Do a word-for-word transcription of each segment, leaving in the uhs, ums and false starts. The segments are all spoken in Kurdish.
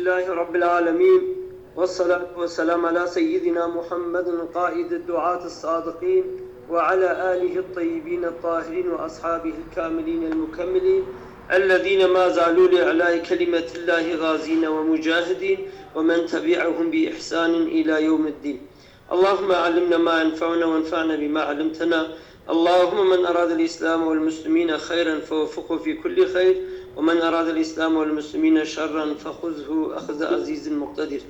لله رب العالمين، والصلاة والسلام على سيدنا محمد قائد الدعاة الصادقين، وعلى آله الطيبين الطاهرين وأصحابه الكاملين المكملين، الذين ما زالوا لإعلاء كلمة الله غازين ومجاهدين، ومن تبعهم بإحسان إلى يوم الدين. اللهم علمنا ما ينفعنا وانفعنا بما علمتنا. اللهم من أراد الإسلام والمسلمين خيرا فوفقه في كل خير، ومن أراد الإسلام والمسلمين شرا فخذه أخذ عزيز مقتدر.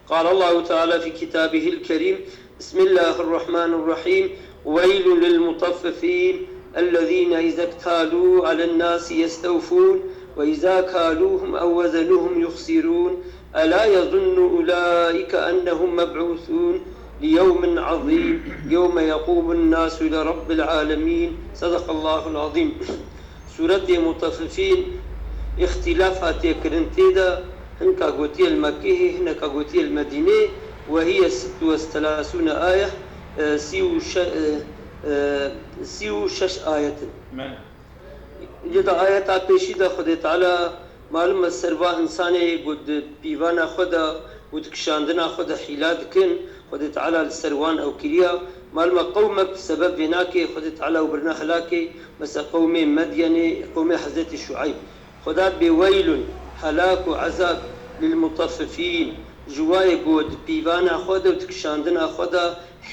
قال الله تعالى في كتابه الكريم: بسم الله الرحمن الرحيم. ويل للمطففين الذين إذا اكتالوا على الناس يستوفون وإذا كالوهم أو وزنوهم يخسرون. ألا يظن أولئك أنهم مبعوثون ليوم عظيم يوم يقوم الناس لرب العالمين. صدق الله العظيم. Sûretê Mutaffifîn îxtîlaf hatiye kirin tê de, hinka gotiye li Mekkehê, hineka gotiye li Medînê, وهي ست وثلاثون آية, e, sî û şeş, e, e, sî û şeş ayet in. Me- Lê di ayeta pêşî de Xwedê Teala malum e ser va insanê ku di pîvana xwe de û di kişandina xwe de hîla dikin, Xwedê Teala li ser wan ew kiriya. Malum e qewmek bi sebeb vê nake Xwedê Teala û birine helakê, mesela qewmê Medyenê, qewmê Hezretî Şueyb. Xweda dibê weylun, helak û ezab lil mutaffifîn, ji wayê ku di pîvana xwe de û di kişandina xwe de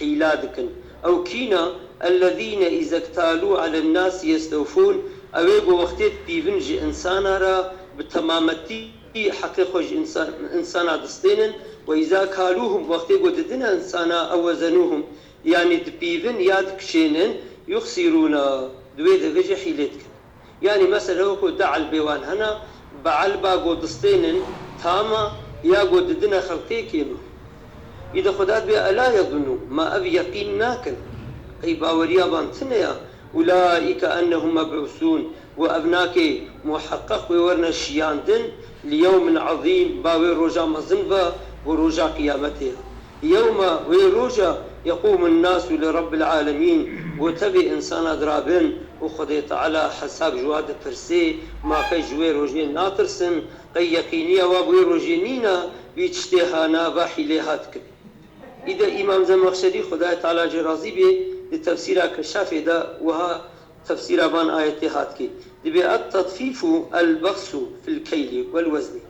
hîla dikin. Ew kîna? Ellezîne îzektalû alen nasi yestewfûn, ew ê ku wextê dipîvin ji insana re bi temametî heqê xwe ji însan, însana distênin, we îza kalûhum, wextê ku didine însana, ew wezenûhum, yanî dipîvin ya dikişênin, yuxsîrûna, di wê devê jî hîlê dikin. Yanî mesela wekû du elbê wan hene, bi elba ku distênin tam e, ya ku didine xelkê kêm e. Îde Xweda dibê, ela yezunnu, ma ev yeqîn nakin? Qey baweriya van tune ya? Ulaîke ennehum meb'ûsûn, ku ev nake muheqeq wê werine şiyandin, li yewmin ezîm, ba wê roja mezin ve, ku roja qiyametê ye. Yewme, wê roja, yeqûmun nasu li Rabbil alemîn, ku tevî însana dirabin û Xwedê Teala hesab ji wa dipirsê, ma qey ji wê rojê natirsin, qey yeqîniya wa bi wê rojê nîne, vî tiştê hana va hîlê hat dikin. Îde Îmam Zemexşerî, Xwedayê Teala jê razî bê, di tefsîra Keşafê de wiha tefsîra van ayetê hat kê. Dibê et-tetfîfu el-bexsu fil-keylî wel-weznî.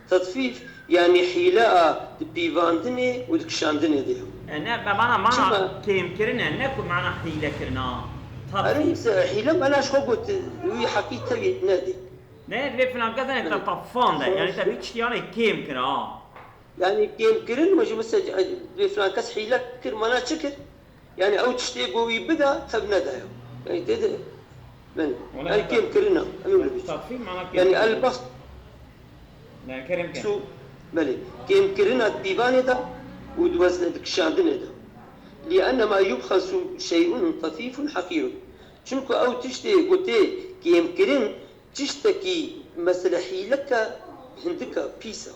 Tetfîf, yanî hîle a di pîvandinê û di kişandinê de ye. E, ne, be mana, mana Çima? Kêmkirin e, ne ku mana hîlekirin a. Erê, Tatfîf. Hîle mana ji xwe got, wî heqî tevî nedê. Ne, divê filan kes ne, Evet. Te tafan de. Yani te Sonuçta bir tiştiyane kêm kir ha. Yani kêmkirin, we jî mesela, divê filan kes hîle kir, mana çi kir? Yani ew tiştê ku wî bida, tev nedaye. Yani tê de, ben, Ona yani da- kêmkirin a, em ê wilo bêjin. Tatfîf mana Yani kêmkirin. El-bas- Yani kerem ke. Su, belê. Kêmkirina di pîvanê de û di wezne di kişandinê de. Li enne ma yubxesu şey'un tafîfun heqîrun. Çimku ew tiştê ku tê kêmkirin, tiştekî, mesela hîleke hindika, pîs e.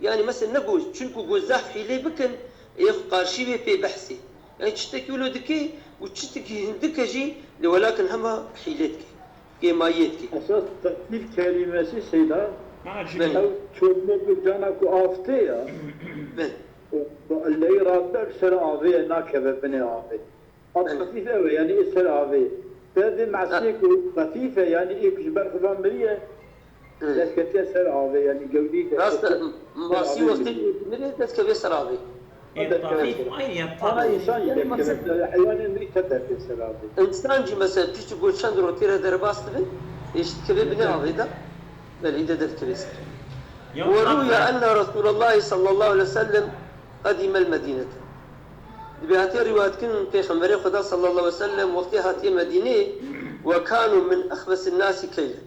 Yani mesela ne got, çimku got zehf hîlê bikin, ê xwe qarşî wê pê behsê. Yani tiştekî wilo dike û tiştekî hindike jî li welakin hema hîlê dike. Kêmayiyê dike. Esas tetfîf kelîmesi Seyda, Mana Belê. Ew çormo bi cana ku av tê ya. Belê. Û bi elleyî rabe li ser avê ye, nakeve binê avê. Ev Belê. Xefîf ew e, yani ê ser avê. Te vê mesiyê ku xefîf e, yani ê ku ji ber xwe ve miriye, Evet. Dest ketiye ser avê, yani gewdî Rast e, dest ketiye m-, ser masî avê wextê miriye. Mirê dest kevê ser avê. E, Dest kevê tafîf ser avê. Aynı ya, Ama tafîf. insan jî Yani dest keve mesela ser, heywanên mirî te dest keve ser avê. Însan jî mesela piştî ku çend rotî re derbas dibe, êşt keve bine avê de, belê de dest keve ser. Ya, Ve ruya tafîf. Enne Resulallah sallallahu aleyhi ve sellem qadimel Medînete. Dibê hatiye rîwayet kirin, Pêxemberê Xweda sallallahu aleyhi ve sellem wextê hatiye Medînê, ve kanu min exbesin nasi keylen.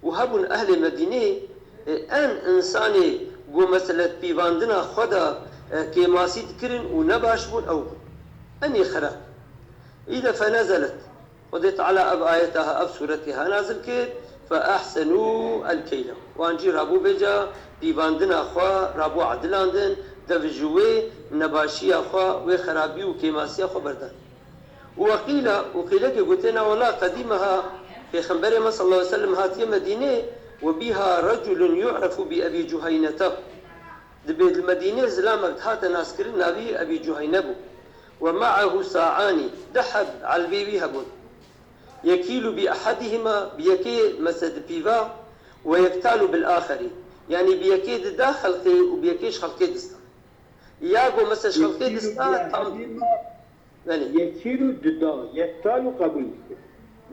Û hebûn ehlê Medînê, e, en însanê ku mesele pîvandina xwe de, e, kêmasî dikirin û nebaş bûn ew bûn. Enî xerab. Îde fenezelet. Xwedê Teala ev ayeta ha, ev sûretê ha nazil kir, fe ehsenû el-keyla. Wan jî rabû vêca pîvandina xwe rabû edilandin, dev ji wê nebaşiya xwe, wê xerabî û kêmasiya xwe berdan. Û weqîla, û qîlekê gotê, na wela qedîmeha Pêxemberê me sallallahu aleyhi ve sellem hatiye Medînê, we bîha reculun yu'refu bi Ebî Cuheynete. Dibê li Medînê zilamek dihate naskirin, navî Ebî Cuheyne bû. Ve ma'ehu sa'anî, du heb elvê wî hebûn. Yekîlu bi ehedihima, bi yekê mese dipîva, ve yektalu bil axerî. Yanî bi yekê dida xelqê û bi yekê ji xelqê dista. Ya go mese ji xelqê dista, tam. Belê. Yekîlu dida, yektalu qebûl dike.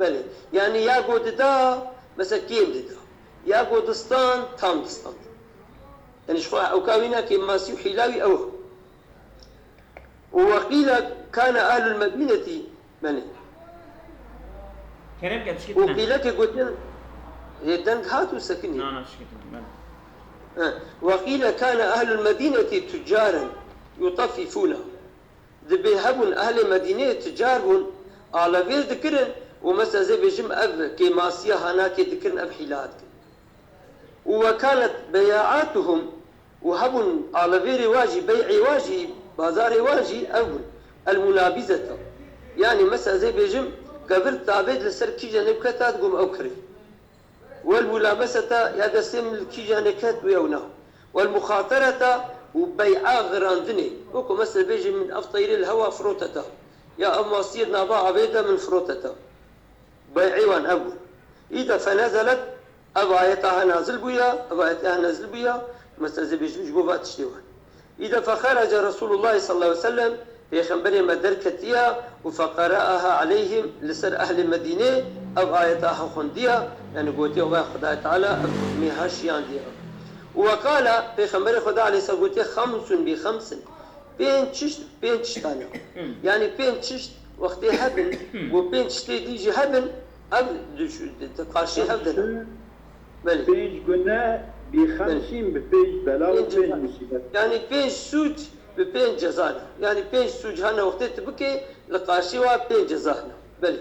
Belê. Yanî ya go dida, mese kêm dida. Ya go distan, tam distan. Yanî ji xwe ewka wî ne, kêmasî û hîla wî ew. Û weqîle kane ehlul medînetî, belê. Kerem ke tişkî Û tune. Qîleke gotin, ê deng hat û sekinî. Na, na, tişkî tune, belê. He. Weqîle kane ehlul medînetî tuccaren yuteffifûne. Dibê hebûn ehlê Medîneyê ticar bûn, alevêr dikirin û mesela zê bêjim ev kêmasiya hanakê dikirin, ev hîla dikin. Û wekanet beyaatuhum û hebûn alevêrê wa jî, bey'ê wa jî, bazarê wa jî ev bûn. El munabizeta. Yanî mesela zê bêjim, kevir tabê li ser kîjanê biketa, digom ew kirê. Wel mulabeseta ya destê min li kîjanê ket û ew na. Wel muxatereta û bey'a xirandinê. Wekû mesela bêjim min ev teyrê li hewa firoteta. Ya ev masiyê di nava avê de min firoteta. Bey'ê wan ev bû. Îda fenezelet, ev ayeta ha nazil bûya, ev ayeta ha nazil bûya, mesela zê bêjim ji bo va tiştê wan. Îde fexerece Resulullah sallallahu aleyhi ve sellem, Pêxemberê me derketiya û feqera'aha aleyhim, li ser ehlê Medînê ev ayeta ha xwendiya, yanî gotiya, we Xwedayê Teala ev hukmê ha şiyandiya. Û weqala, Pêxemberê Xweda aleyhisselam gotiye, xemsun bi xemsin, pênc çişt, pênc çiştan e. Yanî pênc çişt wextê hebin, û pênc çiştê dî jî hebin, ev di, di, di qarşî hev de ne. Belê. Pênc gune bi Belê. Xemsîn, bi pênc bela û Pênc pênc ceza. Musîbet. Yanî pênc sûc bi pênc ceza ne. Yanî pênc sûc hene wextê tu bikê, li qarşî wa pênc ceza hene. Belê.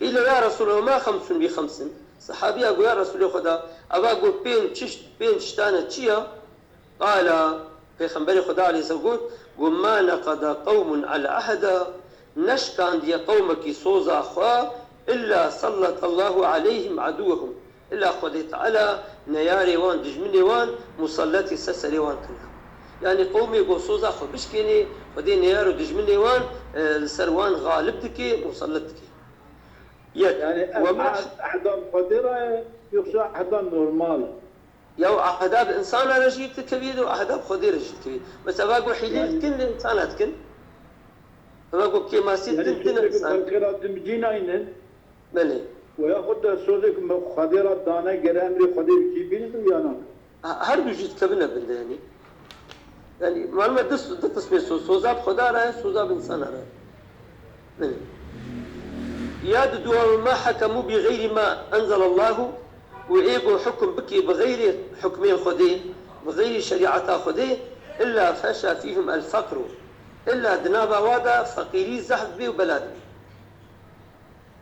Qîle ya Resûlallah, ma xemsun bi xemsin? Sehabiya got, ya Resûlê Xweda, eva got pênc çişt, pênc çiştane çi ya? Qala, Pêxemberê Xweda aleyhisselam got, got, ma neqada qewmun ala ahda, neşkandiye qewmekî soza xwe, illa sallatallahu aleyhim aduwehum, illa Xwedê Teala neyarê wan, dijminê wan, musalletî ser serê wan kiriye. Yanî qewmê ku soza xwe bişkênê, Xwedê neyar û dijminê wan, e, li ser wan xalib dike, musallet dike. Yek. Yani ev Ve ma ehd, ehda bi Xwedê re ye, yoksa ehda normal e? Ya ehda bi insana re jî dikevî û ehda bi Xwedê re jî dikevî. Mesela, va ku hîlê Yani dikin, li insana dikin. Va ku kêmasî Yani dikin, din sozê ku insan. Xelkê re dimcî naynin. Belê. Ve yaxud da sozê ku me Xwedê re dane, gere emrê Xwedê bikî bînin ya na? Ha, her du jî dikevine bin de, yanî. Yanî, malum e, du, du qismê soz, soza bi Xweda re, soza bi insana re. Belê. Ya di dua, ma hekemû bi xeyrî ma enzelallahu, û ê ku hukum bikê bi xeyrê hukmên Xwedê, bi xeyrî şerîeta Xwedê, illa feşa fîhim el feqru. Illa di nava wa de feqîrî zehf bê û bela dibê.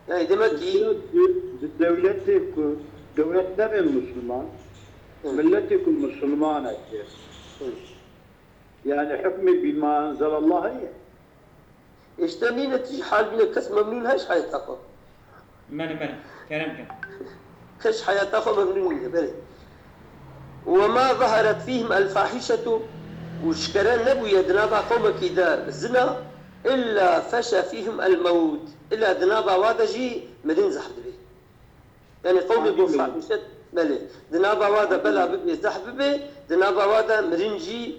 Yani demek ki Mesela di, di dewletê ku dewlet nebe Müslüman, Hı. Milletê ku Müslüman e ki. Hı. Yani hükmê bima enzelallah ye. İşte nîne tij hal bine kes memnun heş hayata xwe. Mene, mene. Kerem ke. Kes hayata xwe memnun nîne, belê. Ve ma zeheret fîhim el fahişetu, û şikere nebûye di nava qewmekî de zina, illa feşe fîhim el mewt, illa di nava wa de jî mirin zehf dibe. Yani qewmê ku fahişet, belê, di nava wa de bela bibe, zehf bibe, di nava wa de mirin jî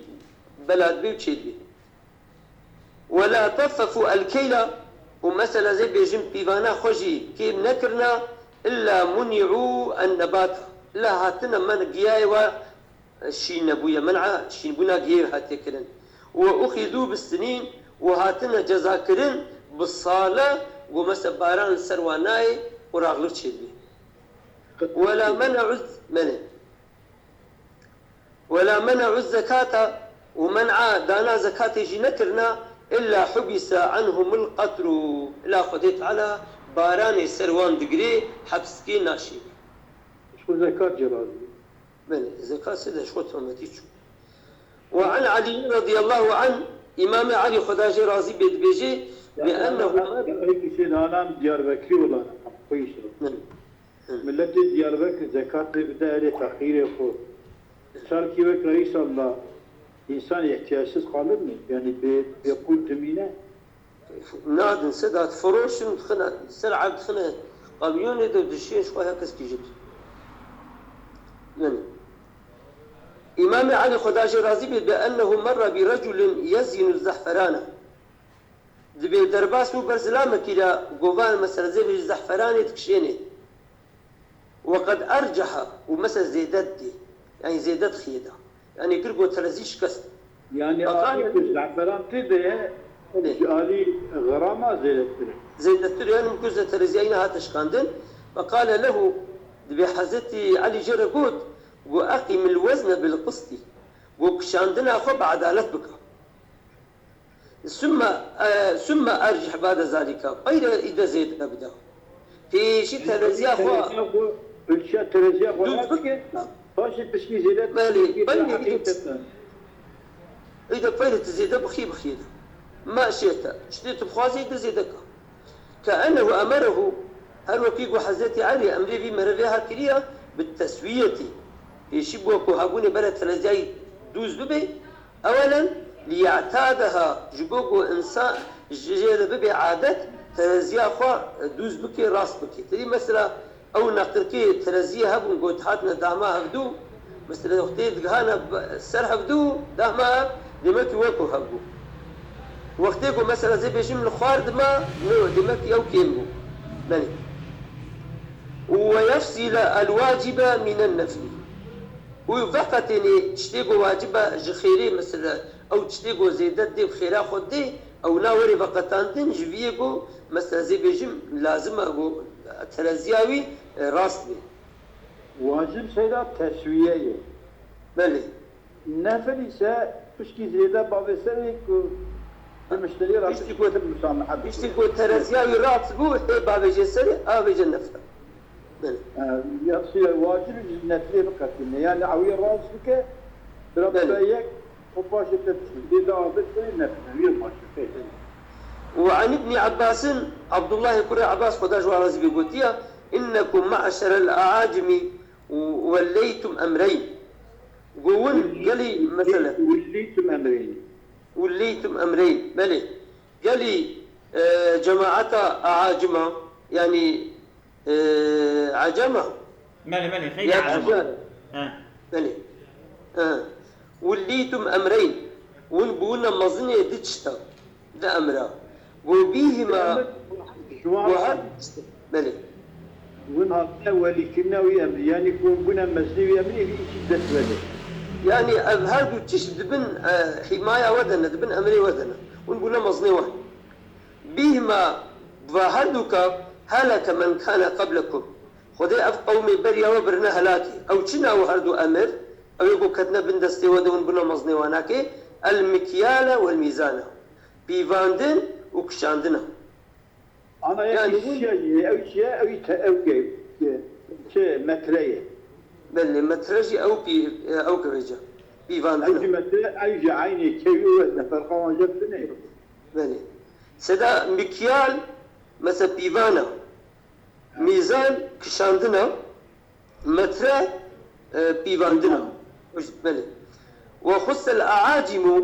bela dibe û çêdibe. Wela tefefu el keyla, û mesela zê bêjin pîvana xwe jî kêm nekirina, illa muni'u en nebata, illa hatine men giyayê wa şîn nebûye, men'a şînbûna giyê hatiye kirin. Û uxîzû bi sinîn, û hatine ceza kirin bi sale, û mesela baran li ser wan nayê, quraqlik çêdibê. Wela men'u, menê. Wela men'u zekata, û men'a dana zekatê jî nekirina, illa hubise anhumul qatru, illa Xwedê Teala baranê ser wan digirê, heps dikê, naşînê. Ji xwe zekat jî razî. Belê, zekat sê de ji xwe tometî çû. Ve an Elî radîyallahu anh, Îmamê Elî, Xweda jê razî bê, dibêje, bi ennehu mer- Ey kişê nanan Diyarbekirî wela ne, xwe îşe. Hı. Hı. Milletê Diyarbekir zekat lê bide erê feqîrê xwe. Serkî wek reîsa la Însan îhtiyacsiz qalir mi? Yanî bê, bê qût dimîne? Nadin, Sedat, firoşin dixine, ser erd dixine kamyonê de dişiyên ji xwe her kes kîjit. Yani, Îmamê Elî Xweda jê razî bê, bi ennehu merra bi reculin yezînu zehferane. Dibê derbas bû ber zilamekî re, govan mesela zê bê ji zehferanê dikişênê. Weqed erceha û mesela zêde didê. Yani zêde dixiyê de. Yani kir got terezî şikest. Yani Feqale alî ku lehu. Zeferan tê de ye, Belê. Ji alî xerama zêdetir e. Zêdetir e, yani ku terezîya îne hate şikandin. Feqale lehu, dibê Hezretî Elî jê re got, got, "Eqîmil wezne bil qistî." Got, "Kişandina xwe bi edalet bike." Sümme, e, sümme ercih ba'de zalika. Peyre îde zêde bide. Pêşî tereziya xwe. Tereziya xwe, ölçüya tereziya xwe Dûz rast bike. Paşê pişkî zêde Belê, pişkî peyre zêde îde. Hakikaten. Îde peyre tu zêde bixî bixî de. Ma şête. Çitê tu bixwazî de zêde ka. Ke ennehu emerehu, her wekî ku Hezretî Elî emrê vî merivê her kiriya, bi teswiyetî. Pêşî bû ku hebûnê bere tereziyayî dûz bibe, ewelen, liya'tadeha, ji bo ku insan ji jê re bibe adet, tereziya xwe dûz bike, rast bike. Tedî mesela, ew neqirkê tereziyê hebûn, got hatine dahma hevdû, mesela, wextê digihane be-, ser hevdû, dahma hev, demek ki weko hev bû. Wextê ku mesela zê bêjim li xwar dima, no, demek ki ew kêm bû. Belê. Û we yefsîle el wacibe mînen neflî. Û veqetênê tiştê ku wacibe ji xêrê, mesela, ew tiştê ku zêde dê bi xêra xwe dê, ew nawerê veqetandin ji viyê ku, mesela, zê bêjim, lazim e ku tereziya wî, e, rast bê. Wacib seyda teswiye ye. Belê. Nefil ise pişkî zêde bavê serê ku bi mişterî re Piştî ku, piştî musameha bike. Piştî ku tereziya wî rast bû, hê bavêje serê, a vêje nefil. Belê. E, ya, ya wacib ji nefilê biqetîne. Yani ewî rast bike, bira Belê. Bike yek, û paşê te tiştî zêde avê serê nefil. Wî baş e. Û an Ibnî Ebbasin, Abdullahê kurê Ebbas, Xweda ji wan razî bê, gotiye, "Innekum me'şerel e'acimi welleytum emreyn." Got, win gelî, mesele. Welleytum emreyn. Welleytum emreyn. Belê. Gelî, e, cemaeta e'acima, yani, e, ecema. Belê, belê, xeylê Ya ecema. He. Belê. He. Welleytum emreyn. Win bûne mezinê di tişta. Di emra. Got, bîhima. Ji wan Got, her, belê. Win hatine welîkirina wî emrî, yanî ku bûne mezinê wî emrî, wî îkî dest wede. Yanî ev her du tişt dibin, e, hîmaya we de ne, dibin emrê we de ne. Hûn bûne mezinê we. Bîhma, bi va her du ka, heleke men kane qeblekum. Xwedê ev qewmê beriya we birine helakê. Ew çi ne ew her du emir? Ew ê ku ketine bin destê we de hûn bûne mezinê we nake, el mikyale wel mîzane. Pîvandin û kişandina. Ana yek Yani hûn çiye jî, ew çiye, ew te-, ew ke, ke, çi metre ye. Belê, metre jî ew pî-, ew ke vêca. Pîvandin Ew jî e. Metre, ew jî eynê kevî û wezne, ferqa wan jê tune ye. Belê. Seda mikyal, mesela pîvana. Mîzan kişandina. Metre, e, pîvandina. Belê. Ve xussel a'acimu,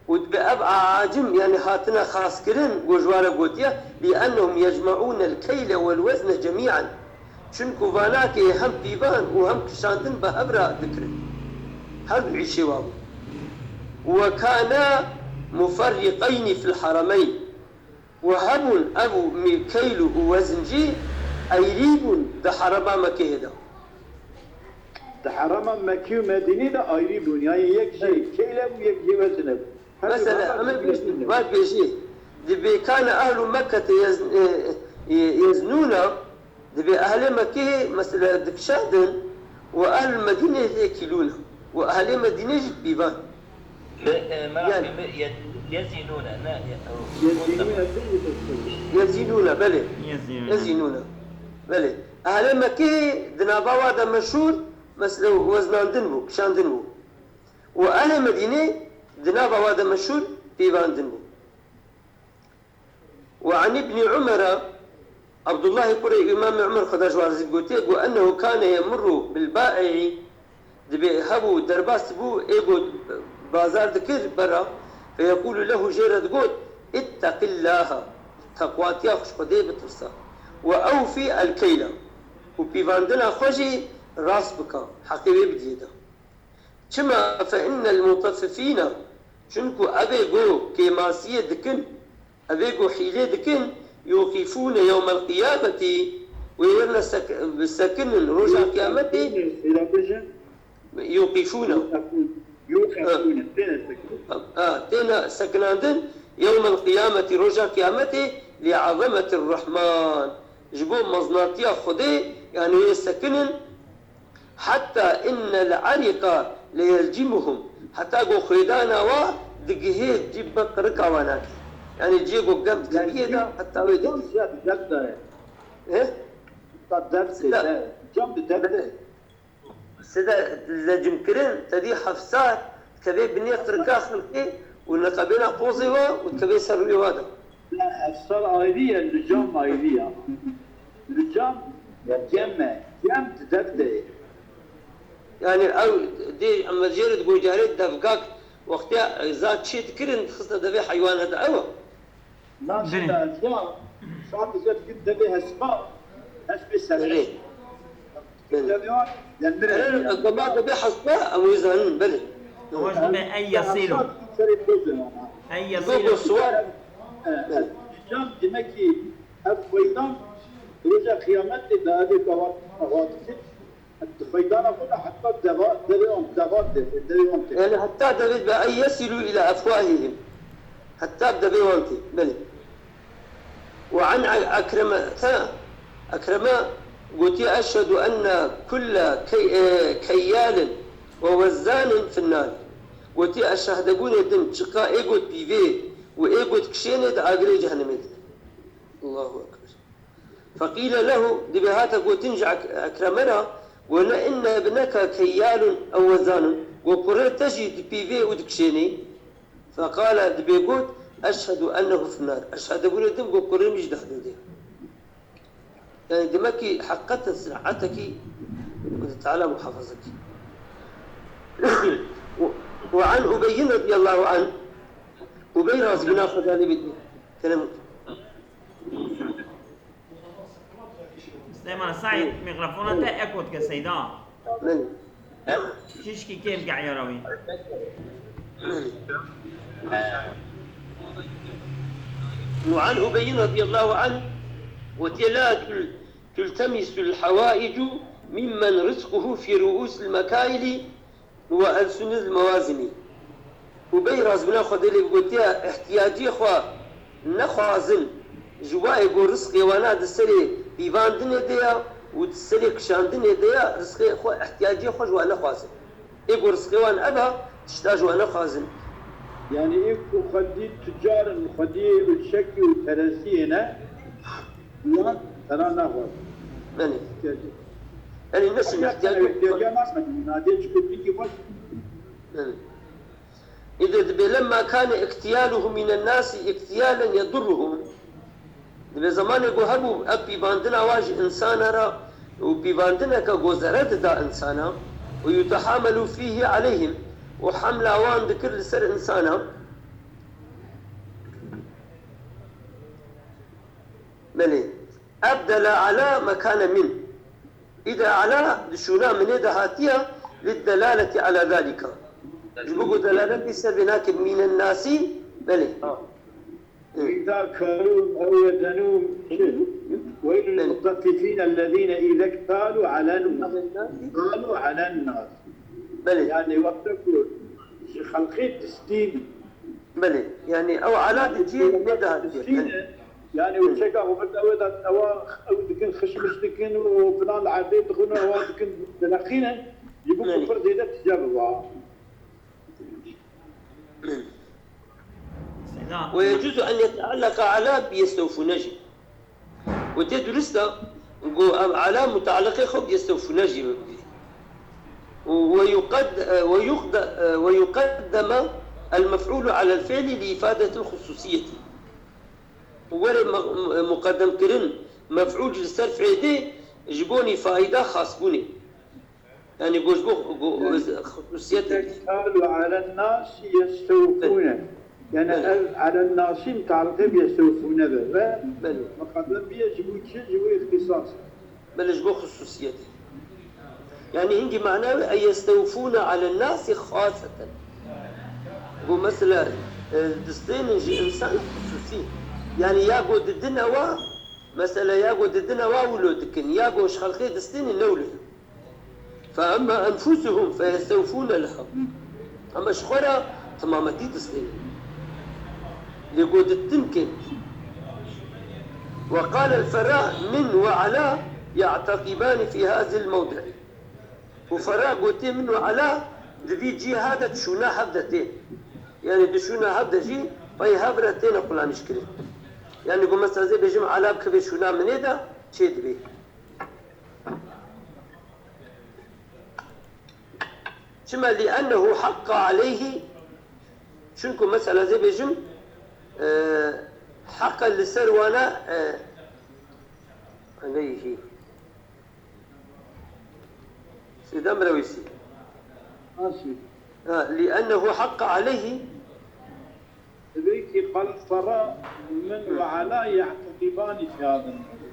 û dibe ev a'acim, yani hatine xaskirin, ku ji wan re gotiye, bi ennehum yecme'ûnel keyle wel wezne cemî'an. Çunku vanakê hem pîvan û hem kişandin bi hev re dikirin. Her du îşê wan bû. Ve kana muferriqeynî fil haremeyn. Û hebûn ev û mî-, keyl û wezn jî eyrî bûn di herema Mekehê de. Di herema Mekkê û Medînê de ayrî bûn. Yani yek jê Evet. Keyl e û yek jê wezn e. Her Mesela, herema em ê jê bêjin, wezn e. Vat bêjî, dibê kane ehlu Mekkete yez-, e, e, yeznûne, Dibê ehlê Mekkeyê, mesela, dikişandin û ehlul Medînê dikîlûne û ehlê Medînê jî dipîvan. Be, e, merak Yani. Be, ye-, yezînûne, ne, ye-, Yezînûne, yezînûne. Yezînûne, belê. Yezînûne. Yezînûne. Belê. Ehlê Mekkeyê di nava wa de meşhûr, mesela, weznandin bû, kişandin bû. Û ehlê Medînê di nava wa de meşhûr pîvandin bû. Ve an Îbnî Umera, Abdullahê kurê Îmamê Umer, Xweda ji wan razî bê, gotiye, got, ennehu kane yemurru bil bai'i, dibê hebû derbas bû, ê got, bazar dikir bera, feyekulu lehu, jê re digot, ittaqillaha, teqwatiya xwe ji Xwedê bitirse, ve ewfî el keyla, û pîvandina xwe jî rast bike, heqê wê bidiyê de. Çima? Fe innel mutaffifîne, çunku evê ku kêmasiyê dikin, evê ku hîlê dikin, yuqîfûne yewmel qiyameti, wê yerine sek-, bisekinin roja qiyametê. Hêra bêje. Yuqîfûne. Yuqîfûne. Yuqîfûne. Têne sekinandin. Ha, têne sekinandin yewmel qiyameti, roja qiyametê, li ezemetir Rahman. Ji bo meznatiya Xwedê, yani wê sekinin, heta innel ariqa leyelcimuhum. Heta ku xwêdana wa digihê cî bi qirika wan nake. Yani cihê ku gem diketiye de heta wê didî. Cam di def de ye. He? Ta def de, cam di def de. Side lecimkirin, tedî hefsar, dikeve binê qirika xelkê û niqebêna pozê wa û dikeve ser rûyê wa de. Ne, efsar ayrî ye, licam ayrî ye. Licam gem e, gem di dev de ye. Yani ew dê em jê re digo carê devgak wextê za çê dikirin, dixiste devê heywana de ew e. Nan şida ziya, sadece dikin devê hespa, hesbê serheş. Belê. Belê. Devê wan, yani, Eger gema devê hespa, em wê zanin, belê. Ewa ji me ey yasîlo. Ey yasîlo. Go, go, sual. Belê. Can demek ki ev koydan roja kıyamet de daha bir kavat, kavat. Di xweydana xwe de heta deva, devê wan, deva de, devê wan tê. Yani heta devê be en yesilu ila efwahihim. Heta devê wan tê. Belê. Ve an Ekreme, ha, Ekreme gotiye, eşhedû enne kulle key-, e, keyyalin ve wezzanin finnar. Gotiye, ez şehde bûnê dim, çiqa ê got pîvê û ê got kişênê di agirê cehennemê de. Allahu Ekber. Feqîle lehu, dibê hate gotin ji Ek-, Ekreme re, go ne inne ibneke keyyalun ew wezanun, go kurê te jî dipîvê û dikişênê. Feqale, dibê got, eşhedû ennehu finnar. Ez şehadebûnê dim, go kurê min jî di hedê de. Yani demek ki heqeten siraetekî Xwedê Teala muhafaza kî. Ve an Ubeyyin radiyallahu anh, Ubey razî bûna Xwedê lê bê. Kerem. Süleyman Said, mikrofona te eko dike seyda. Belê. Tişkî kêm ge'yara wî. Belê. وعن أبي رضي الله عنه وتلا تلتمس الحوائج ممن رزقه في رؤوس المكايل وألسن الموازن. Ubey razîbûna Xwedê lê gotiye, ihtiyacê xwe nexwazin ji wa ê ku rizqê wana di serê pîvandinê de ya û di serê kişandinê de ya, rizqê xwe, ihtiyacê xwe ji wa nexwazin. Ê ku rizqê wan ev a, tişta ji wa nexwazin. Yani ê ku xwedî tucar in, xwedî ulçekî û tereziyê ne, wan tera naxwazin. Belê. Ihtiyacê. Yani nesin ihtiyacê xwe. Ihtiyacê naxwazin. Nadê çi ku tîkî xwe. Belê. Îdî dibê, lemma kane iktiyaluhum mînen nasi iktiyalen yedurruhum. Dibê zemanê ku hebû ev pîvandina wa ji insana re û pîvandineke ku zere dida insana û yutehamelu fîhî aleyhim û hemla wan dikir li ser insana. Belê. Ebdela ala mekane min. Îde ala di şûna minê de hatiye, lid delaleti ala zalika. Ji bo ku delaletî ser vê nake mînen nasî, belê. Ha. Hı. وإذا كالوهم أو وزنوهم، ويل للمطففين الذين إذا اكتالوا على الناس، قالوا على الناس. Belê. Yani wexta ku ji xelqê distîn. Belê. Yani ew ala di cihê minê de hatiye. Distîn, yani, û çeka xwe birde ew da, ewa, ew dikin, xişmiş dikin û filan li erdê dixwin û ewa dikin, dileqînin, ji bo ku pir zêde tije biba. Seyda. Ve yecuzu en yeteallaka ala bi yestewfûne jî. Û tê durist e, ku ev ala mutealliqê xwe bi yestewfûne jî bibî. Û ve yuqed-, ve yuqde-, ve yuqeddeme el mef'ûlu alel fi'lî li îfadetil xususiyetî. Û were me-, muqedemkirin mef'ûl ji li ser fi'lê ji bo nî fayda xasbûnê. Yani go ji bo go-, Yani, xusûsiyetê. Tektalu alen nasi yestewfûne. Yani Belê. Ev alen nasi mutaliqê bi yestewfûne be. Ve Belê. muqeddem biye ji bo çi? Ji bo îxtîsas. Belê ji bo xusûsiyetê. Yani hingî mana wê ey yestewfûne alen nasi xaseten. Go mesela e, distênin ji însan xusûsî. Yani ya go didine wa, mesela ya go didine wa wilo dikin, ya go ji xelkê distênin ne wilo. فأما أنفسهم فيستوفون لها. Ama ji xwe re temametî distênin. Lê go ditin kên. وقال الفراء من وعلى يعتقبان في هذا الموضع. Û Fera gotiye min û Ela di vî cîha de di şûna hev de tên. Yani di şûna hev de jî pey hev re têne qulanîşkirin. Yani go mesela zê bêjim Ela bikeve şûna minê de çê dibê. Çima? لأنه حق عليه. Çunku mesela zê bêjim e, heqa li ser wana e, aleyhi. Sêdem rewîsî. Nasıl? Ha, لأنه حق عليه. Belki قال الفراء من وعلى يعتقبان في هذا الموضع.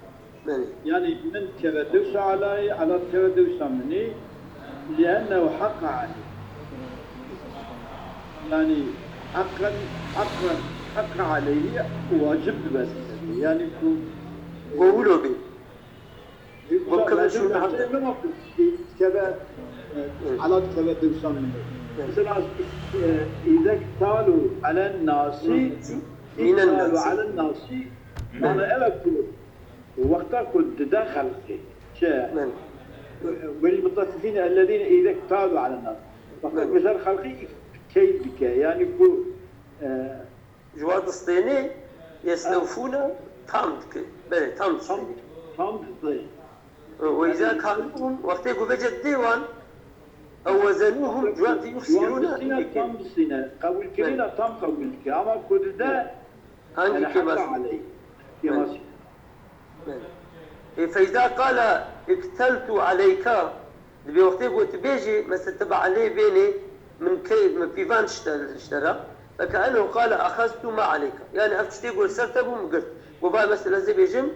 Belê. Yani min keve dewsa Ela'yê, Ela keve dewsa minê. لأنه حق عليه. Yani haqqan, haqqan, haqqan aleyhi wacib dibe. Yani ku Go wilo bê. Go keve şûna hev de. Keve, e, Ela keve dewsa minê. Mesela, e, إذا اكتالوا على الناس من الناس. اكتالوا على الناس. Mana ev e ku wexta ku dide xelkê. Çi? Belê. وللمطففين الذين إذا اكتالوا على الناس. Wexta ku ser xelkê îkteyl dike. Yani ku e, Ji wa distênê yestewfûne tam dike. Belê, tam tam, distênê. Tam distênê. وإذا كالوهم, wextê ku vêce didê wan, ew wezenûhum, ji wan tê yuxsîrûne. Tam distîne, qebûlkirîna tam qebûl dike. Ama ku dide Hangî yani kêmasî? Hatta aleyh. Kêmasî. Belê. E, فإذا قال اكتلت عليك, dibê wextê ku tu bêjî, mesela tu bi Elê bênê, min key, min pîvan ji te, ji te re, فكأنه قال أخذت ما عليك. Yani ev tiştê ku li ser te bû, min girt. Ku vay mesela zê bêjim,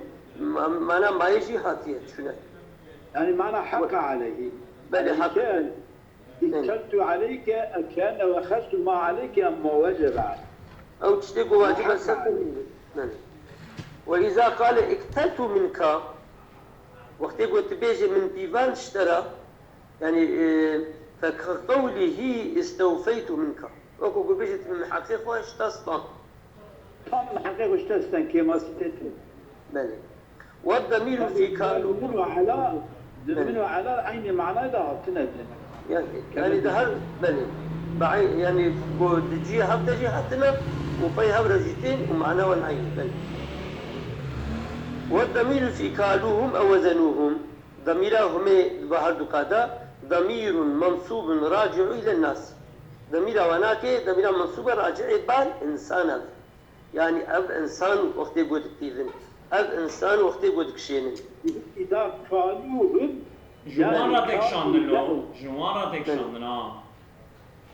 ma-, mana mayê jî hatiye, şûne. Yani mana haqa aleyhi. Belê, haq. Aleyke, اكتلت عليك كأنه أخذت ما عليك أما وجب عليك. Ew tiştê ku wacib e ser te bû. Belê. وإذا قال اكتلت منك, wextê ku tu bêjî min pîvan ji te re, yani, e, فكقوله استوفيت منك. Wekî ku bêjî tu min heqê xwe ji te stand. Tam heqê xwe ji te stend, kêmasî tê tê. Belê. والضمير في كالوهم. Min û Ela, di min û Ela eynî manayê de hatine demek. Yani, yani di her, belê. Bae-, yani ku di cî hev de jî hatine û pey hev re jî tên û mana wan eynî, belê. والضمير في كالوهم أو وزنوهم. Demîra humê di ba herduka de, ضمير منصوب راجع إلى الناس. Demîra wanakê, demîra mensûbe raciê ber însan e. Yani ev însan wextê ku dipîvin. Ev însan wextê ku dikişênin. Îda kalûhum. Ji wan re têkişandin o. Ji wan re têkişandin ha.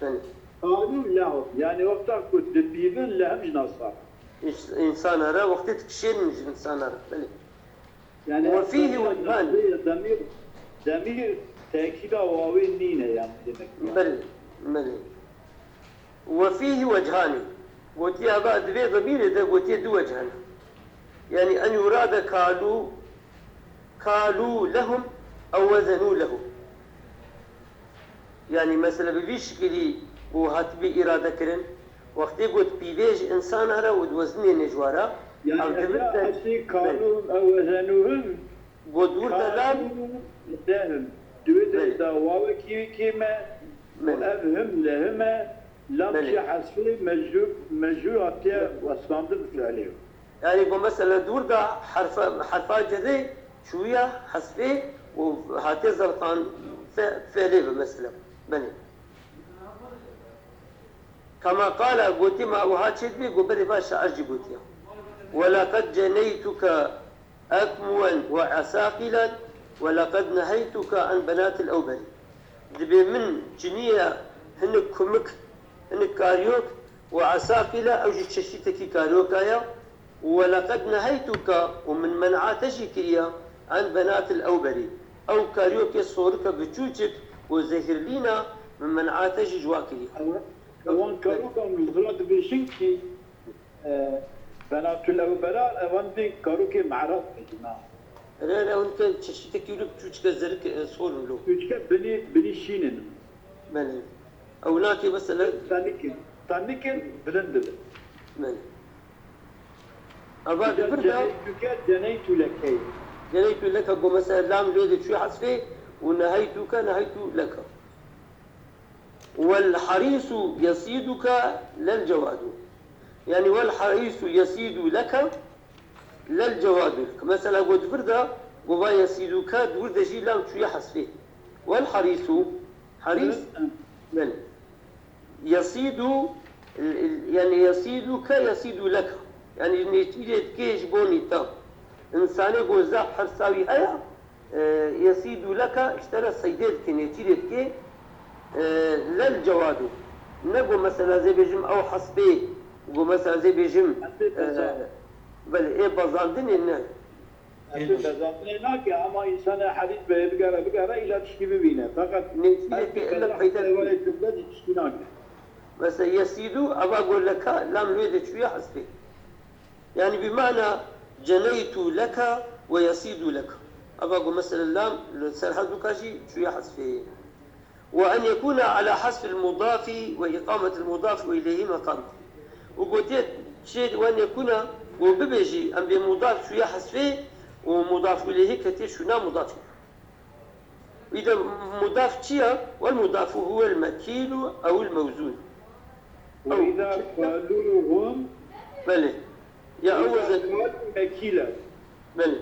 Yani, Kalû lehum. Yani wexta ku dipîvin lehum ji nasar. îns-, însana re wextê dikişênin ji însana re. Belê. Yani وفيه وجهان. Demîr, demîr tekîda wawê nîne yani demek. Belê, belê. وفيه وجهان. Gotiye heva di vê demîrê de gotiye du wec hene. Yani en yurade kalu, kalu lehum ew wezenu lehum. Yani mesela bi vî şikilî û hatibî îrade kirin, wextê got pîvê ji însana re û di wezinê nê ji wa re, Yani ev ya divir de eslî kalu ew wezenuhum. got wir de lam Lehum. Duê de da wawekî kêm e. Belê. Ev him lehim e. Lam Belê. Çi hesfê mecrûr, mecrûr hatiye westandin fiilê. Yani bu mesela di wir de herfa, herfa cedê çûye hesfê û hatiye zelqan fe-, fiilê bi mesela. Belê. Kema qala, gotî ma wiha çêdibî, got berê va şair jî gotiye. Welaqad ceneytuke ekmuen ve esaqilen, welaqad neheytuke an benatil ewbelî. Dibê min ciniye hinik kumik, hinik karyok û esaqîle, ew jî çeşîtekî karyoka ye. Û welaqed neheytuke, û min men'a te jî kiriye, en benatil ewberî. Ew karyokê sorike biçûçik û zehirlîna, min men'a te jî ji wa kiriye. Ewan karokan min vira dibêjin kî, e, benatul ewbera, ewan dê karokê me'rab bêjin, ha. Re, re, hûn ke çeşîtekî wilo çûçike zerik, e, sor in lo. Çûçike binî, binî şîn in. Belê. Ew nakê mesela. Tanikin. Tanikin bilind dibin. Belê. Ava di vir de. Ceneytuke, ceneytu leke. Ceneytu leke, go mesela lam lê de çûye hesfê û neheytuke, neheytu leke. Wel harisu yesiduke lel cewadu. Yani wel harisu yesidu leke lel cewadu. Mesela go di vir de, go va yesiduke, di wir de jî lam çûye hesfê. Wel harisu, haris, Hı. Belê. Yesidu, yani yesiduke yesidu leke. Yani nêçîrê dikê ji bo nîta. Însanê go zaf hirsa wî heye, e, yesidu leke, ji te re seydê dike, nêçîrê dike, e, lel cewadu. Ne go mesela zê bêjim ew hespê, go mesela zê bêjim, Hespê e, bezan. Belê, ê bezandinê ne. Hespê bezandinê nake, ama însanê herîs beye bigere, bigere, îla tiştî bibîne. Feqet Nêçîrê hespê dike, illa bezan, peyda hespê wayê tiştî nake. Mesela yesidu, eva go leka, lam lê de çûye hespê. Yani bi mana ceneytu leka ve yesidu leka. Ava ku mesela lam li ser her duka jî çûye hesfê. Ve en yekûne ala hasfil mudafi ve iqametil mudafi ve ileyhi meqam. Û gotiye çê ve en yekûne, ku bibêjî em bê mudaf çûye hesfê û mudaf ileyhi ketiye şûna mudafî. Îde mudaf çi ye? Wel mudafu huwel mekîlu ewil mewzûn. Ve Ew. Îza kaluhum Belê. Ya ew Îza wezin. Kalu mekîle. Belê.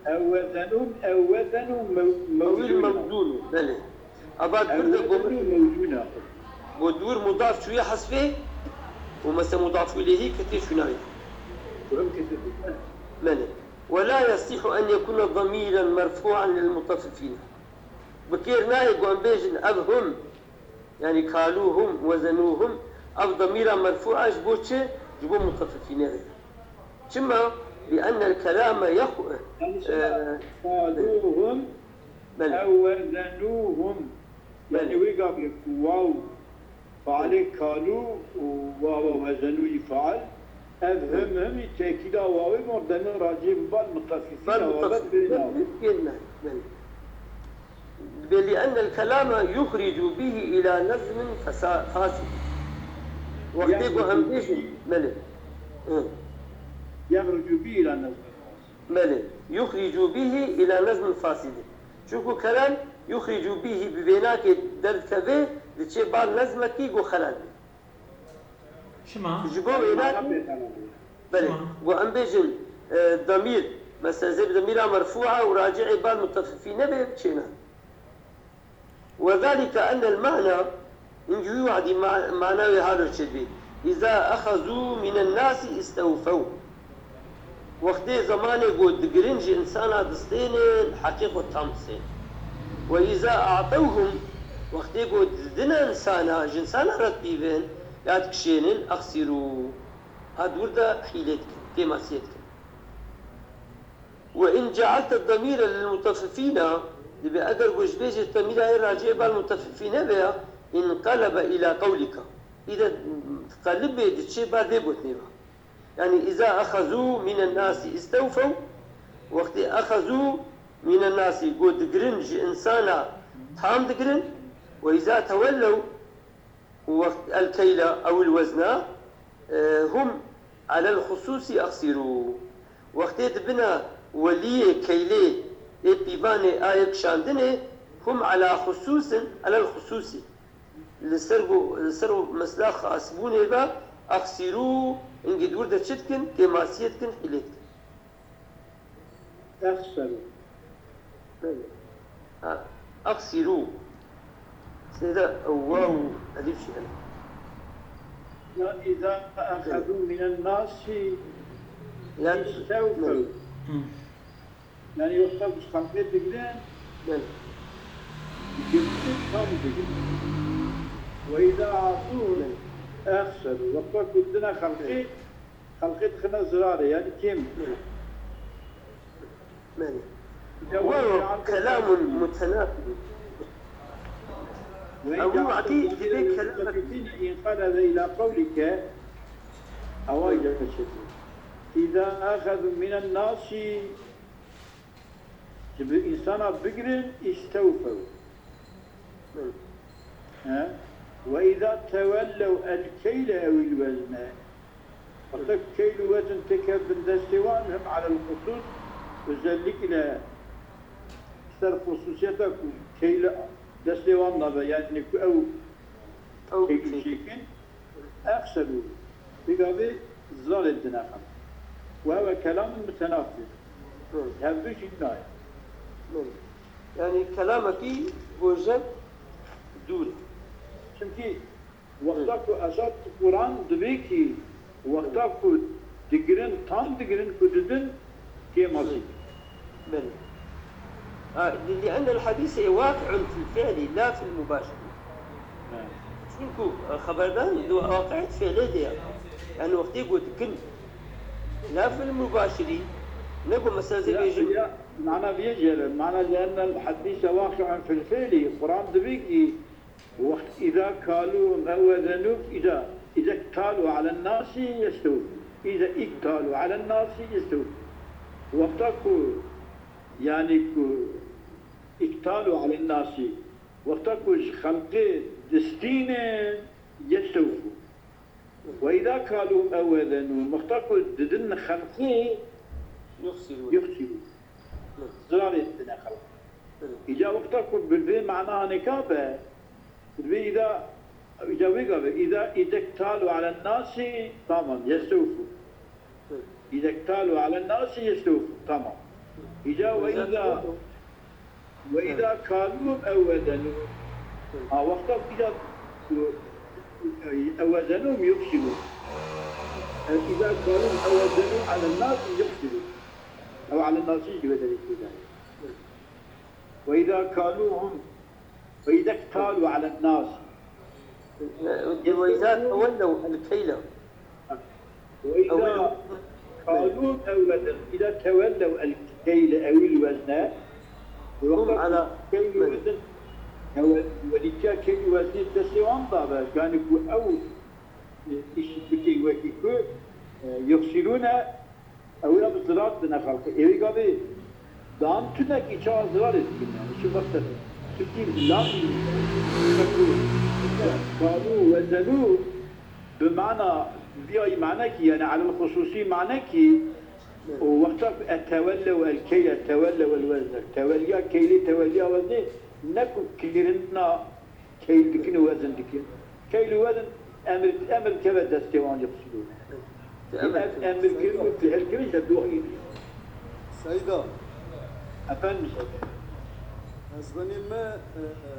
Ew wezenuhum, ew wezenu mew-, Ewil mewzûne. Mewzûn. Belê. Ava Ew dir de wezenu gomir. Mewzûne. Bo dûr mudaf çûye hesfê û mese mudaf ileyhî ketê şûnayê. Durum kesildi. Belê. Ve la yesihu en yekûne damîren merfû'en lil muteffifîne. Bi kêr nayê ku em bêjin ev hum, yani kalûhum, wezenûhum, ev damîra merfû'a ji bo çi? Ji bo muteffifîne re. Çima? Li ennel kelame yex-, Yanlış e, ama. Kalûhum, belê. Ew wezenûhum. Yani Belê. Wê gavê ku waw Fiilê kalû û wawa wezenû yî fiil. Ev him him î tekîda wawê mordemê racî bi bal mutefifîn Bal a wabet mutefifîn bê navê. Bê navê. Belê. Dibê li ennel kelame yuxricu bihî îla nezmin fesa-, fasid. Wextê ku em Yexrucu bêjin, bihî. Belê. Hı. Yexrucu bihî îla nezmin fasid. Belê. Yuxrîcû bîhî îla nezmin fasîdin. Çunku kelam yuxrîcû bîhî bi vênakê derdikeve, diçê bar nezmekî ku xeral bê. Çima? Ji bo vênakê, belê, Çima? Ku em bêjin, e, demîr, mesela zê bi demîra merfûa û raci'ê bar mutefifî nebe, çêna. وذلك أن المعنى، hingî wî wadî ma-, mana wê halo çêdibê. إذا أخذوا من الناس استوفوا. Wextê zemanê ku digirin ji insana distênin, heqê xwe tam distênin. وإذا أعطوهم، wextê ku didine insana, ji insana re dipîvin, ya dikişênin, أخسروا. Ha dûr de hîlê dikin, kêmasiyê dikin. وإن جعلت الضمير للمطففين، dibê eger ku ji bê jî demîra yê raciyê bar mutefifîne be ya, انقلب إلى قولك. Îde qelibê diçê bar vê gotinê ve. Yani إذا أخذوا من الناس استوفوا، wextê أخذوا من الناس ku digirin ji insana tam digirin, وإذا تولوا، û wext الكيل أو الوزن، e, هم على الخصوص أخسروا. Wextê dibine weliyê keylê ê pîvanê a yê kişandinê, هم على خصوص، على الخصوص. Li ser gu-, li ser û mesela xasbûnê ve أخسروا, hingî dûr de çi dikin? Kêmasiyê dikin, hîlê dikin. Exseru. Belê. Ha, أخسروا. Sêde waw û elîf jî hene. Ya إذا أخذوا من الناس Ya, استوفوا. Hı. Yani yoksa bu sanfet digirin. Belê. Girtin tam digin. Ve îza atuhum exseru. Wexta ku didine xelqê, xelqê dixine zirarê, yani kêm. Belê. Ve kelamun mutenafî. Ew wextî divê kelamek. Înqelebe îla qewlike. Ewa gerçektir. Îza exezu minen nasi, ji bi însana bigirin, îstewfew. He? Ve îza tewellew el keyle ewil wezne. Wexta keyl û wezn têke bin destê wan, hem alel xusus, özellikle ser xususiyeta ku keyl destê wan de be, yani ku ew Ew keyl çêkin. çêkin, exseru, pêgavê zirarê dine xem. Ve heve kelamun mutenafir. Hı. Hevdu jî nayê. Belê. Yani kelamekî goje dûr e. Çimkî wexta ku esas Quran dibê kî wexta ku digirin, tam digirin ku didin kêm azî. Belê. Ha, لأن الحديث واقع في الفعل لا في المباشر. Çunku, e, xeberdan di waqiet fiilê de ye. Yani wextê ku dikin. La fil mubaşirî, ne ku mesela zê bêjin. Ya, mana vê jere, mana لأن الحديث واقع في الفعل. Quran dibê kî wext إذا كالوهم أو وزنوهم، إذا، إذا اكتالوا على الناس يستوفوا. إذا اكتالوا على الناس يستوفوا. Wexta ku, yani ku اكتالوا على الناس، wexta ku ji xelqê distînin, يستوفوا. وإذا كالوهم أو وزنوهم، wexta ku didin xelqê, Yuxsirûn. يخسروا. Zirarê didine xelqê. Îca wexta ku bi vê mana hanêka be, bi vê îda, îca wê gavê, îda, إذا اكتالوا على الناس، tamam, يستوفوا. إذا اكتالوا على الناس يستوفوا، tamam. Îca وإذا، وإذا كالوهم أو وزنوهم. Ha, wexta îca, أو وزنوهم يخسروا. إذا كالوهم أو وزنوهم على الناس يخسروا. أو على الناس jî wê derê tê de. وإذا كالوهم، وإذا اكتالوا على الناس. وإذا تولوا الكيل. وإذا كالوهم أو وزنوهم. إذا تولوا الكيل أو الوزن. هم على Keyl û wezn. Ew welîtiya keyl û weznê destê wan da be. Yani ku ew, e, îş bike wekî ku, e, يخسرون. Ew ya bi zirar dine xelqê. Êwî gavê dan tunek î çawa zirarê dikin yani. Çi wexte de. Çimkî lan, kalû, kalû, wezenû bi mana, viyayî manekî, yani alel xususî manekî, û wexta ku etewellew el keyl, etewellew el wezn, teweliya keylê, teweliya weznê, ne ku kirina Keyl dikin û wezin dikin. Keyl û wezin emir, emir keve destê wan yexsûlûne. Ev emirkirin û fiilkirin ji duh yê. Seyda. Efendim Seyda. Ez benî me, e, e,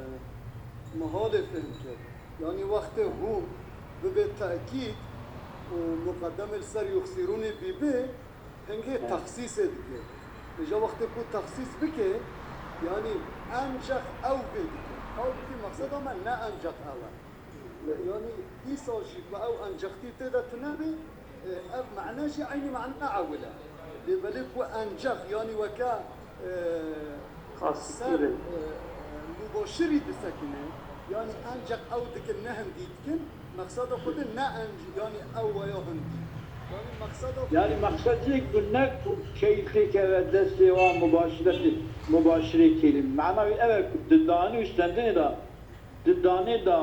mihalê fêm kir. Yanî wextê hûn bibe tekîd û muqedemê li ser yuxsîrûnê bîbe, Hingê texsîsê dike. Îja wextê ku texsîs bike, yanî enceq ew vê dike. Halbûkî mexseda me ne enceq ew e. Yanî dîsa jî ku ew enceqtî tê de tune be, e, ev mane jî eynî mane ewil e. Lê belê ku enceq, yanî weke, e, ser, e, mubaşirî disekine, yanî enceq ew dikin, ne hindî dikin, Mexseda xwe de ne enc, yanî ew weya hindî. Yanî mexseda xwe Yani mexsed jî ku ne ku keyl têkeve destê wan mubaşiretê, mubaşirê keyl. Mana wî ev e ku di danî û stendinê de, di danê de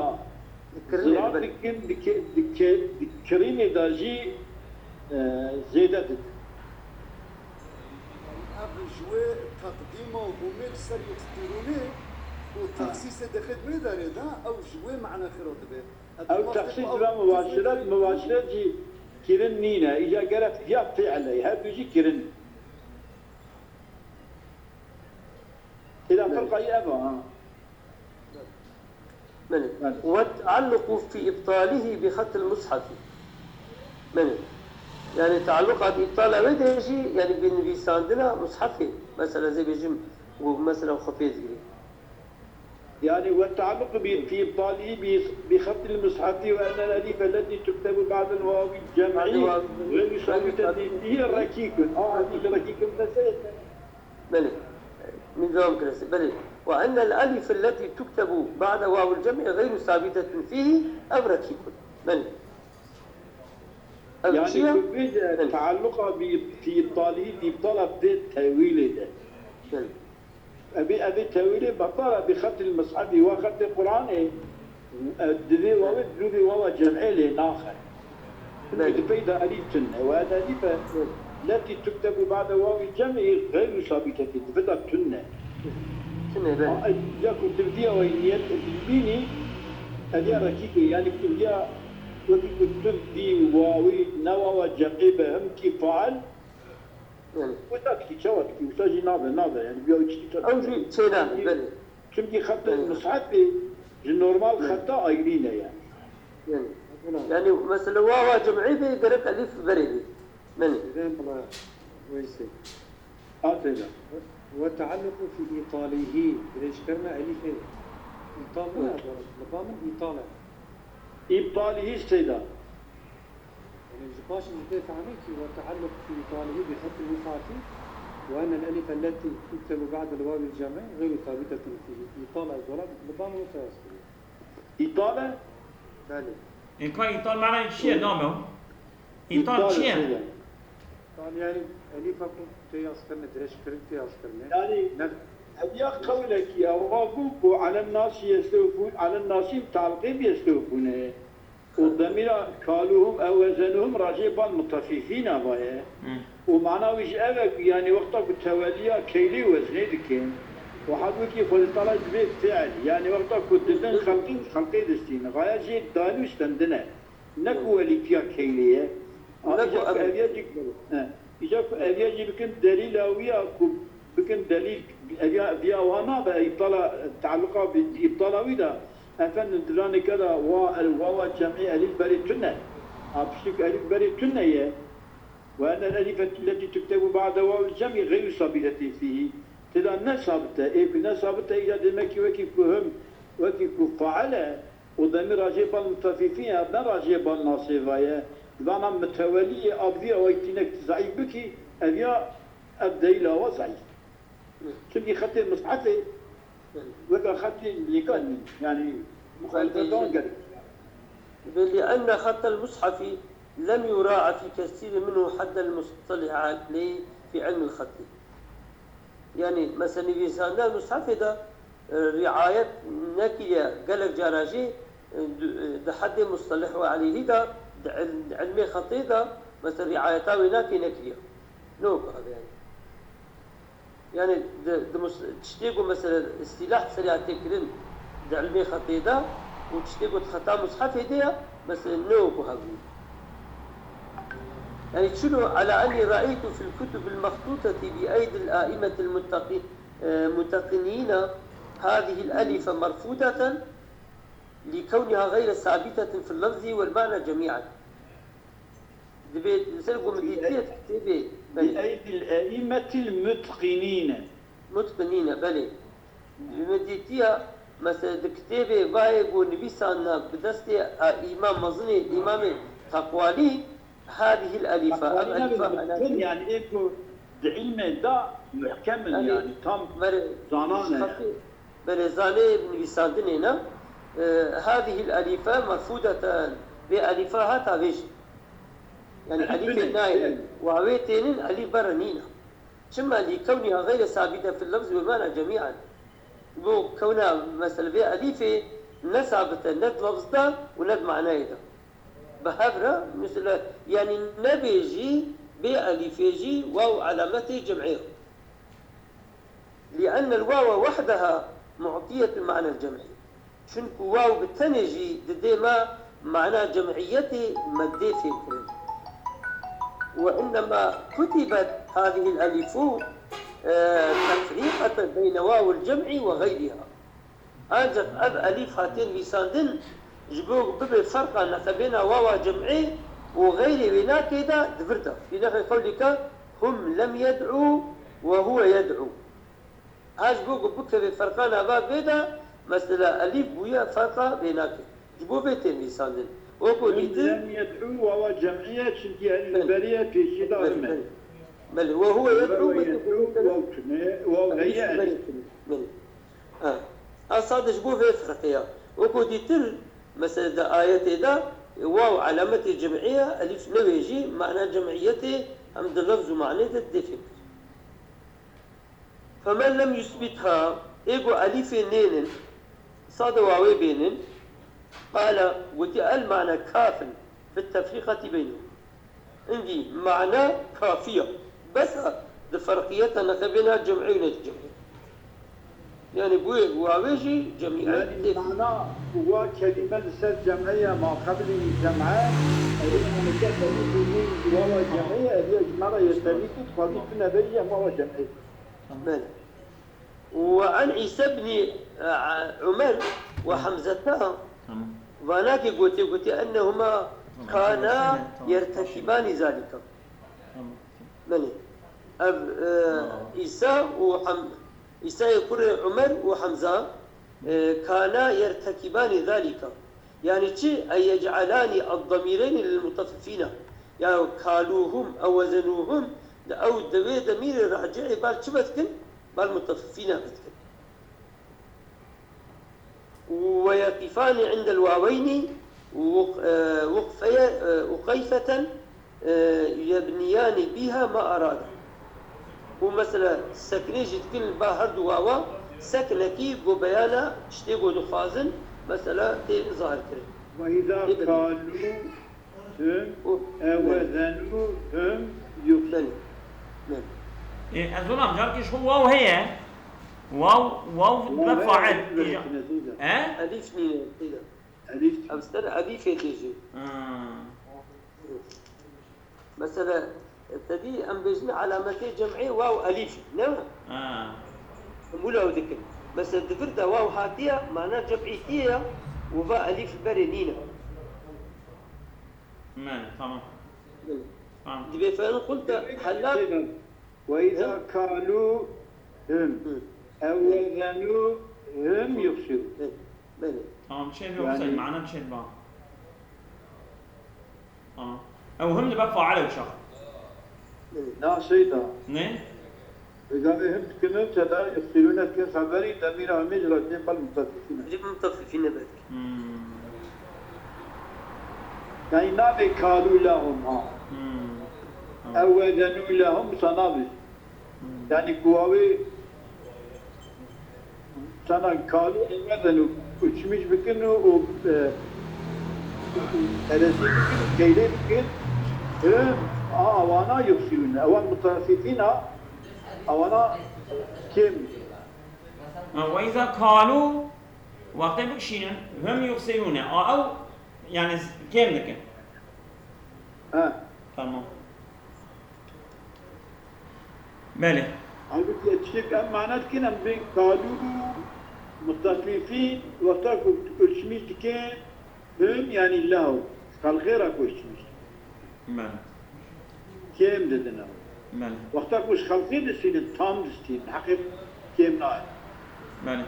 zirar dikin, dike, dike, di kirînê de jî, e, zêde didin. Ev ji wê teqdîma hûmê li ser yuxsîrûnê û texsîsê dixê di wê derê de, ew ji wê mane xira dibe. Ew texsîs ve mubaşiret, mubaşiret jî kirin nîne. Îca gerek ya fiil e, her du jî kirin. Têda firqayî ev e, ha. Belê. Ve tealluqu fi ibtalihi bi xettil mushafi. Belê. Yani tealluqa bi îptala wê de jî, yani bi nivîsandina mushafê. Mesela zê bêjim, û mesela xwe pê digirê. يعني والتعلق ب-، في إبطاله ب-، بخط المصحف وأن الألف التي تكتب بعد الواو الجمع غير ثابتة فيه ركيك. آه، هذيك ركيك مسألة. بلى. من دوام كراسي. بلى. وأن الألف التي تكتب بعد واو الجمع غير ثابتة فيه أو ركيك. بلى. Ev Yani çi ye? Ku bêje Belê. Tealluqa bi, fi îbtalî, bi îbtala vê tewîlê de. Belê. Ebê, ebê tewîlê betala bi xetil mushefî, wa xetê Qur'anê, e, divê wawê, divê wawa cem'ê lê naxe. Çünkü Belê. Di peyda elîf tune. Ve el elîfe Belê. Letî tuktebu ba'de wawî cem'î xeyru sabîtetî. Divê da tune. Tune, belê. A, e, ya ku tu viya wayî niyet bînî, ev ya rekîkê, yani ku tu viya Wekî ku tu dî wawî ne wawa cem'ê be him kî fail, Yani. Wisa dikî, çawa dikî, wisa jî nabe, nabe, yani, biya wî çi dikî, Ew jî çênabe, belê. Çünkü xetê Belê. Mushefê ji normal Belê. Xeta ayrî ne, yani. Yani. Yani, mesela, wawa cem'ê be, gerek elîf berê be. Belê. Neden buna Weysê? Aferin. Ve tealluqu fi îtalîhî, dirêjkirina elîfê. Îtal ne Evet. Li ba min îtal e. Îptalî hîç tê de. Yani ji paşê ji tê fehmê ki ve tealluq fi îtalîhî bi xetil mushafî ve enel elife letî tuktebu ba'del wawil cem'i gayru sabitetun fîhî. Îtal ez wela li ba min wisa yaz kiriye. Îtal e? Belê. Ê, ka îtal mana çi ye, name o? Îtal çi ye? Îtal yani elîfa ku tê yaz kirine, dirêj kirin tê yaz kirine. Yani, Ne- ev ya qewlekî, ewa bû ku alem nasî yestewfûn, alem nasî talqî bi yestewfûne. Û demîra kaluhum ew wezenuhum racê bal mutefîfîn ava ye. Hı. Û mana wî jî ev e ku, yani, wexta ku teweliya keylî weznê dikin, û halbûkî Xwedê Teala divê fiil, yani, wexta ku didin xelqî, xelqê distîn, xaya jê dayîn û stendin e. Ne ku welîtiya keylê ye. A, Ne ku îca ku ev- ev ya jî, he, îca ku ev ya jî bikin delîla wî ya ku bikin delîl, ev ya, viya wa nabe, îptala, tealluqa bi, îptala wî de, efendim, dilaneke de wa, el, wawa cem'î elîf berê tune. A, piştî ku elîf berê tune ye, Ve enel elife letî tuktebu ba'de wawil cem'i gayru sabitetî fîhî. Tê de ne sabit e. Ê ku ne sabit e, îca demek ki wekî ku him, wekî ku fail e, û demîr racê bal mutefîfîn e, ne racê bal nasê va ye. Di vana mutewelî ye, a bi vî awayî tînek zeîf bikî, ev ya, ev delîla wa zeîf. Çünkü xetê mushefê weke xetê lêkan, yani, muxalefetan gerek. Ve li'enne xettel mushafi lem yura'a fi kesîrin minhu haddel mustalih aleyh fi ilmil xeti. Yani, mesela, nivîsandina mushefê de, e, riayet nekiriye, gelek cara jî, e, di, e, di heddê mustalih ve aleyhî de, di il-, di ilmê xetê de, mesela, riayeta wê nake nekiriye. Ne wek ev yani. Yani, di, di mus-, tiştê ku, mesela, îstîlah serî tê kirin di ilmê xetê de û tiştê ku di xeta mushefê de ye, mesela, ne wek hev bû. Yani, çilo, ala enni ra'eytu fil kutubil mextuteti bi eydil a'immetil muttaqi-, e, mutteqinîne hadihil elife merfudeten li kewniha gayre sabitetin fil lefzi vel ma'na cemî'an. Dibê li ser ku min dîtiye di kitêbê, belê. Bi eydil eîmetil mutqinîne. Mutqinîne, belê. Min dîtiye, mesela di kitêbê vayê ku nivîsandina bi destê a îmam mezinê, îmamê teqwalî, hadihil elîfa, ev Teqwalî elîfa nabê mutqin, elîfa. Yani ê ku di ilmê de muhkem in, Belê. Yani tam Belê. Zanan e. Xatî-, Belê, zanê nivîsandinê ne. E, hadihil elîfe merfûdeten. Vê elîfa heta vê jî. Yani Elîf elîfê tune, nayê. Evet. Wawê tênin, elîf berre nîne. Çima? Lî kewniha gayre sabite fil lefz ve mana cemî'an. Bo kewna, mesela, vê elîfê ne sabit e, ne di lefz de û ne di manayê de. Bi hev re, mesela, yani nebê jî, bê elîfê jî waw alametê cem'ê. لأن الواو وحدها معطية معنى الجمع. Çunku waw bi tenê jî didê me mana cem'iyetê me dê fêhmkirin. وإنما كتبت هذه الألف، آه، تفريقة بين واو الجمع وغيرها. Ancak ev elîf hatiye nivîsandin, ji bo ku bibe ferqa neqebêna wawa cem'ê û xeyrê wê nakê de di vir de. Fî nehwî qewlîke, hum lem yed'û ve huwe yed'û. Ha ji bo ku bikeve ferqa nava vê de, Mesela elîf bûye ferqa vê nake. Ji bo vê tê nivîsandin. Wek ku dîtir. Lem yed'û wawa cem'î ye, çimkî elîf Belê. Li berê ye, pêşî de Belê, hime. Belê. Belê. Ve huwe yed'û, Ve huwe wek ku yed'û, dîtir. Waw tune, waw heye, Elîf elîf. Belê. Belê. Ha. Ha, sade ji bo vê ferqê ya. Wek ku dîtir, mesela di ayetê de, waw alametê cem'î ye, elîf ne wê jî, mana cem'iyetê hem di lefz û manê de dê fêm kir. Femen lem yusbitha, ê ku elîfê nênin, sade wawê bênin, qala, gotî el mana kafin fit tefrîqatî beynehum. Hingî mana kafî ya. Bes e, di ferqiyeta nexebêna cem'ê û ne cem'ê. Yani bu wawê jî cem'î Yani tê. Mana wa kelîme li ser cem'e ye, ma qeblî cem'e, ev ê mameke qeblî wawa cem'e ye, ev ê cem'e ye, temî kit, xwedî tu nebeyî ye, wawa cem'e. Belê. Ve an Îsa ibnî, e, Umer ve Hemzeta, Tamam. Vanakê gotê, gotê ennehuma Tamam, kana tamam, tamam. yertekibani zalika. Tamam. Belê. Ev, e, Tamam. Îsa û Hem-, Îsayê kurê Umer û Hemza, e, kana yertekibani zalika. Yani çi? Ey yec'alani ad-damireyni lil mutaffifina. Ya kaluhum ew wezenuhum, de ew di wê demîrê racihê bal çi vedikin? Bal mutaffifina vedikin. Ve yeqifani indel waweyni wuq-, e, wuqfeye, e, uqeyfeten, e, yebniyani biha ma arada. Û mesela seknê jî dikin li ba her du wawa, seknekî ku beyana tiştê ku dixwazin, mesela tê zahir kirin. Ve îza Tê kirin. kalu hum, Û- ew Belê. wezenu hum, yux. Belê. Belê. Ê, ez ona carkê ji xwe waw heye. Waw, waw Waw be heye, fail. elîf Îca- nîne, Îca. He? Elîf nîne, Îca. Elîf. Ev ser elîfê tê jî. Ha. Mesela, te dî em bêjin alametê cem'ê waw elîf, ne? Ha. Em wilo ew dikin. Mesela, di vir de waw hatiye, mana cem'îtiyê ya, û va elîf berê nîne. Mene, tamam. Belê. Tamam. Dibê fe in qulte Demek ki hellak. şeyden, "Ve izâ Hı? kâlûhum Hı. ew Hı. wezenûhum Hı. yuxsirûn." Hı. Belê. Tamam, çê Yani- yoksa mana çê ba. Tamam. Ew him dibe faile uçak. Belê. Na şeyda. Ne? Ega him dikinin, te da yuxsirûne dikin xeberî, demîra hemê ji re tê bel mutefifîne. Ji mutefifîne be. Hmm. Yani nabê kalû lehum ha. Hmm. Tamam. Ew wezenû lehum wisa nabê. Hmm. Yani ku awê sana kalû ew wezenû uçmîş bikin û, û, e, terezî bikin, keylê bikin. Him a awana yuxsirûne. Ewan mutefifîn a, Ewana kêm. Ha, ve izâ kalû, wextê bikişînin, hum yuxsirûne. A ew, yani z-, kêm dikin. Ha. Tamam. Belê. Halbuki tiştek em mana dikin, em bê kalû mutefifîn, wexta ku ölçmîş dikin, Him, yani lew, xelqê re ku distînin. Belê. Kêm didin ew. Belê. Wexta ku ji xelqê distînin, tam distînin. Heqê kêm nayê. Belê.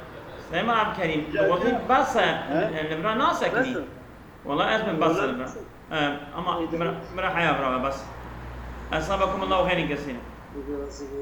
Süleyman Abdülkerim, Gel, tu gotî gel. Bes e, He? Li vir naseknî. Bes e. Wala ez bin bes Wala e li vir. Bes e. E, ama Haydi. Mir, mir heya vir e bes. Esabekumullahu xeyrin kesîne. Bugün nasıl bir